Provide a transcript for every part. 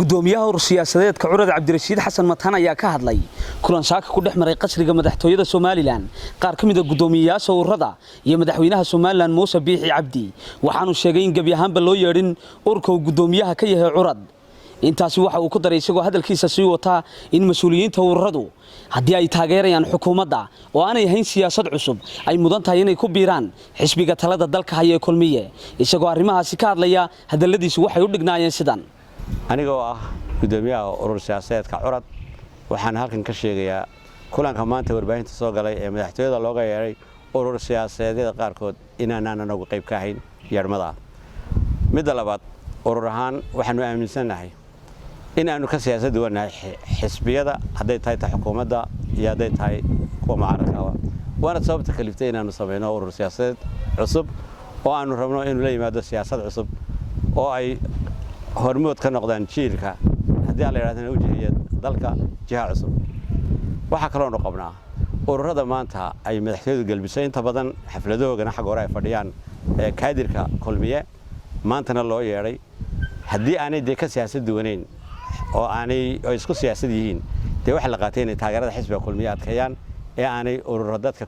Gudoomiyaha urur siyaasadeedka Curad, Cabdirashiid Xasan Mataan, ayaa ka hadlay kulan saaka ku dhex maray qasriga madaxtooyada Somaliland qaar ka mid ah gudoomiyeyaasha ururada iyo madaxweynaha Somaliland, Muuse Biixi Cabdi. Waxaanu sheegay in gebi ahaanba loo yeedhin ururka uu gudoomiyaha ka yahay Curad. Intaasi waxa uu ku daray, isagoo hadalkiisa sii wataa, in mas-uuliyiinta ururadu haddii ay taageerayaan xukuumadda oo aanay ahayn siyaasad cusub, ay mudan tahay inay ku biiraan xisbiga talada dalka haya ee Kulmiye. Isagoo arrimahaasi ka hadlaya, hadalladiisu waxay u dhignaayeen sidan: Anigoo ah gudoomiyaha urur siyaasadeedka Curad, waxaan halkan ka sheegayaa kulanka maanta warbaahinta soo galay ee madaxtooyada looga yeedhay urur siyaasadeedyada qaarkood inaanaan anagu qayb ka ahayn yeedhmada. Midda labaad, urur ahaan waxaanu aaminsannahay in aanu ka siyaasad duwannahay xisbiyada, hadday tahay ta xukuumadda iyo hadday tahay kuwa mucaaradkaaba, waana sababta kaliftay inaanu samayno urur siyaasadeed cusub oo aanu rabno inuu la yimaado siyaasad cusub oo ay hormood ka noqdaan jiilka, haddii aan la yidhahdana u jiheeya dalka jiha cusub. Waxaa kaloonu qabnaa ururada maanta ay madaxtooyadu gelbisay, inta badan xafladahoogana xagga hore ay fadhiyaan kaadirka Kulmiye, maantana loo yeedhay, haddii aanay dee ka siyaasad duwanayn oo aanay oo isku siyaasad yihiin, dee waxa la qaatay inay taageerada xisbiga Kulmiye adkeeyaan ee aanay ururo dadka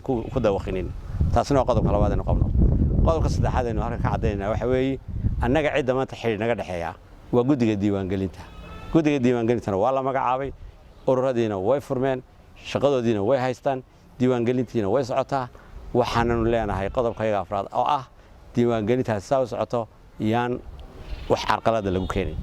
ku dawaqinin. Taasina waa qodobka labaad aynu qabno. Qodobka saddexaad aynu halkan ka caddaynayna waxa weeye, annaga cidda maanta xidhiidh naga dhexeeya waa guddiga diiwaangelinta. Guddiga diiwaangelintana waa la magacaabay, ururadiina way furmeen, shaqadoodiina way haystaan, diiwaangelintiina way socotaa. Waxaananu leenahay qodobkayaga afraad oo ah, diiwaangelintaasi saa u socoto yaan wax carqalada lagu keenin.